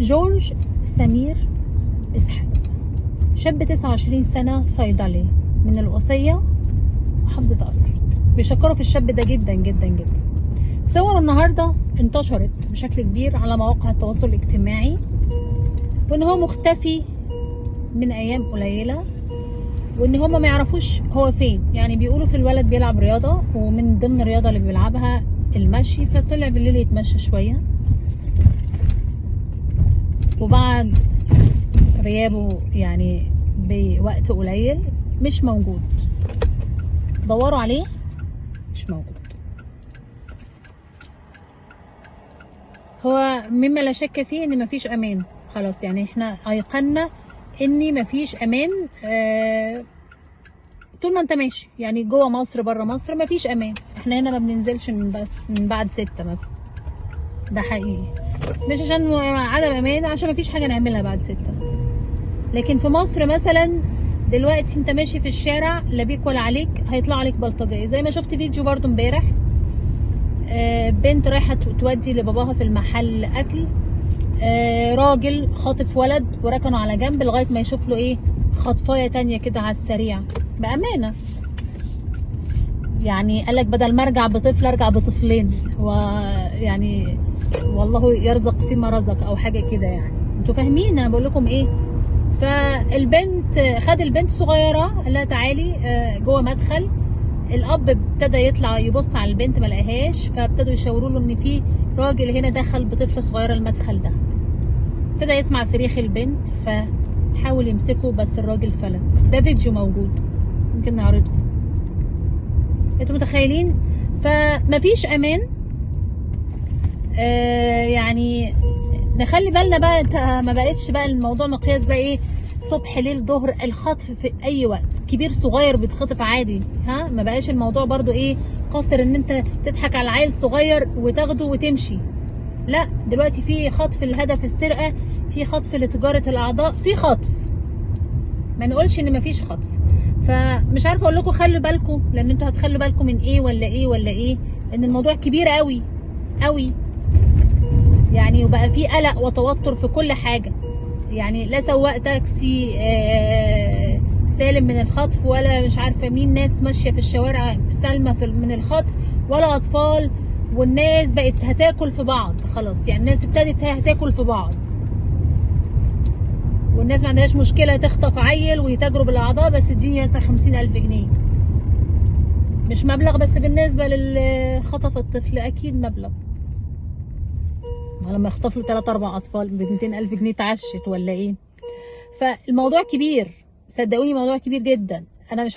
جورج سمير إسحاق، شاب 29 سنة، صيدلي من القصية، محافظة أسيوط. بيشكروا في الشاب ده جدا جدا جدا. صوره النهاردة انتشرت بشكل كبير على مواقع التواصل الاجتماعي، وإن هو مختفي من أيام قليلة، وإن هما ما يعرفوش هو فين. يعني بيقولوا في الولد بيلعب رياضة، ومن ضمن الرياضة اللي بيلعبها المشي، فطلع بالليل يتمشى شوية، وبعد غيابه يعني بوقت قليل مش موجود. دوروا عليه مش موجود. هو مما لا شك فيه ان مفيش امان خلاص، يعني احنا ايقنا ان مفيش امان. طول ما انت ماشي يعني جوه مصر بره مصر مفيش امان. احنا هنا ما بننزلش من بعد 6 مثلا، ده حقيقي، مش عشان عدم امان، عشان مفيش حاجة نعملها بعد 6. لكن في مصر مثلا دلوقتي انت ماشي في الشارع لا بيك ولا عليك، هيطلع عليك بلطجيه. زي ما شفت فيديو برضو امبارح، بنت رايحة تودي لباباها في المحل اكل، راجل خاطف ولد وركنه على جنب لغاية ما يشوف له ايه خطفايه تانية كده على السريع. بامانه يعني قالك بدل ما ارجع بطفل ارجع بطفلين، ويعني والله يرزق فيما رزق او حاجة كده، يعني انتوا فاهمين انا بقول لكم ايه. فالبنت خد البنت صغيرة قال لها تعالي جوه مدخل. الاب ابتدى يطلع يبص على البنت ما لقاهاش، فابتدوا يشاوروا له ان في راجل هنا دخل بطفله صغيرة المدخل ده. ابتدى يسمع صريخ البنت فحاول يمسكه، بس الراجل فلت. ده فيديو موجود ممكن نعرضه، انتوا متخيلين؟ فمفيش امان. يعني نخلي بالنا بقى، ما بقتش بقى الموضوع مقياس بقى ايه صبح ليل ظهر، الخطف في اي وقت، كبير صغير بيتخطف عادي. ها ما بقاش الموضوع برضو ايه قاصر ان انت تضحك على عيل صغير وتاخده وتمشي. لا دلوقتي في خطف الهدف السرقة، في خطف لتجارة الاعضاء، في خطف، ما نقولش ان مفيش خطف. فمش عارفه اقول لكم خلوا بالكم، لان انتوا هتخلوا بالكم من ايه ولا ايه ولا ايه، ان الموضوع كبير قوي قوي يعني، وبقى في قلق وتوتر في كل حاجة. يعني لا سواق تاكسي سالم من الخطف، ولا مش عارفه مين ناس ماشية في الشوارع سالمه من الخطف، ولا اطفال. والناس بقت هتاكل في بعض خلاص، يعني الناس ابتدت هتاكل في بعض، والناس ما عندهاش مشكلة تخطف عيل ويتاجروا بالاعضاء، بس اديني مثلا 50,000 جنيه، مش مبلغ، بس بالنسبة للي خطف الطفل اكيد مبلغ. لما يخطف له 3 4 اطفال ب 200,000 جنيه اتعشت ولا ايه؟ فالموضوع كبير، صدقوني موضوع كبير جدا. انا مش